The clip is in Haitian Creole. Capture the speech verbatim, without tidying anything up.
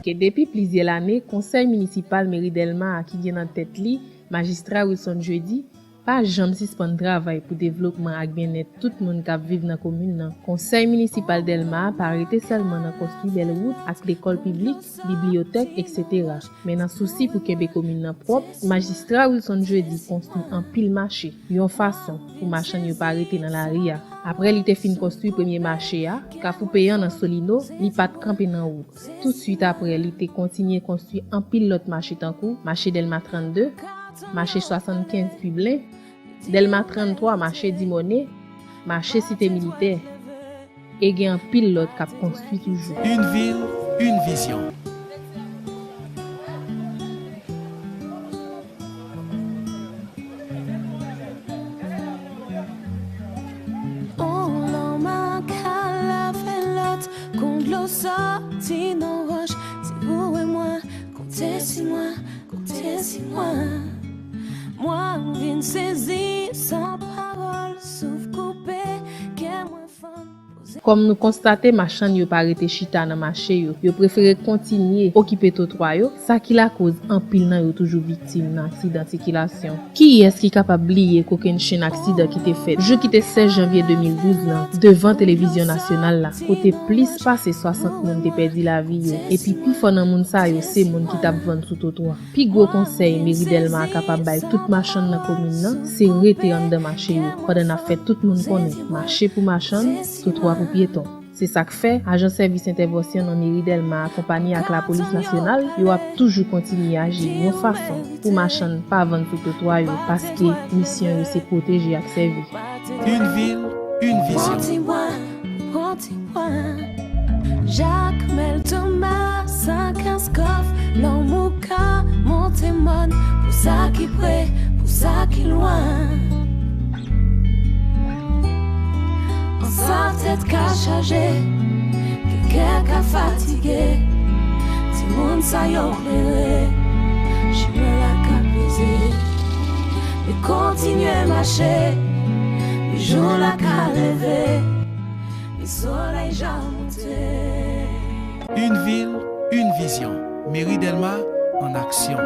Ke depi plizyè lane, Konsèy Minisipal Meri Dèlma a ki gen nan tèt li Majistra Wilson Jeudi pa janm sispann travay pou devlopman ak byennèt tout moun k ap viv nan komin nan. Konsèy Minisipal Dèlma a pa rete sèlman nan konstwi bèl wout ak lekòl piblik, bibliyotèk, etsetera. Men nan sousi pou kenbe komin nan pwòp, Majistra Wilson Jeudi konstwi anpil mache, yon fason pou machann yo pa rete nan lari a. Apre li te fin konstwi premye mache a, Kafou Peyan nan Solino, li pa t kanpe nan wout. Toutswit apre, li te kontinye konstwi anpil lòt mache tankou mache Dèlma trannde, mache swasannkenz Piblen, Dèlma tranntwa, mache Dimòne, mache Site Militè. E gen anpil lòt k ap konstwi toujou. Une ville, une vision. On lanmak ka lave lòt, kon dlo sòti nan wòch. Se ou e mwen, konte si mwen, konte si mwen. Mwen vin sezi san pawòl, souf koupe, kè mwen fann. Kòm nou konstate machann yo pa rete chita nan mache yo, yo prefere kontinye okipe twotwa yo, sa ki lakoz anpil nan yo toujou viktim nan aksidan sikilasyon. Kiyès ki kapab bliye kokennchenn aksidan ki te fèt jou ki te sèz janvye de mil douz lan devan televizyon nasyonal la, kote plis pase swasant moun te pèdi lavi yo, epi pifò nan moun sa yo se moun ki t ap vann sou twotwa? Pi gwo konsèy meri Dèlma a kapab bay tout machann nan komin nan, se rete anndan mache yo, pandan n ap fè tout moun konnen mache pou machann, twotwa pou pyeton. Se sa k fè, ajan sèvis entèvansyon nan meri Dèlma akonpanye ak lapolis nasyonal, yo ap toujou kontinye aji yon fason pou machann pa vann sou twotwa yo, paske misyon yo se pwoteje ak sèvi. Une ville, une vision. Pran ti bwa, pran ti bwa. Jak, Mèl, Toma, Sakans, Kòf, Lanmou ka monte mòn, pou sa ki pre, pou sa ki lwen. Ansanm tèt ka chaje, ke kè ka fatige. Timoun sa yo klere, chimen la ka peze. Men kontinye mache, men jou la ka leve, men solèy ja monte. Une ville, une vision. Mairie Delma en action.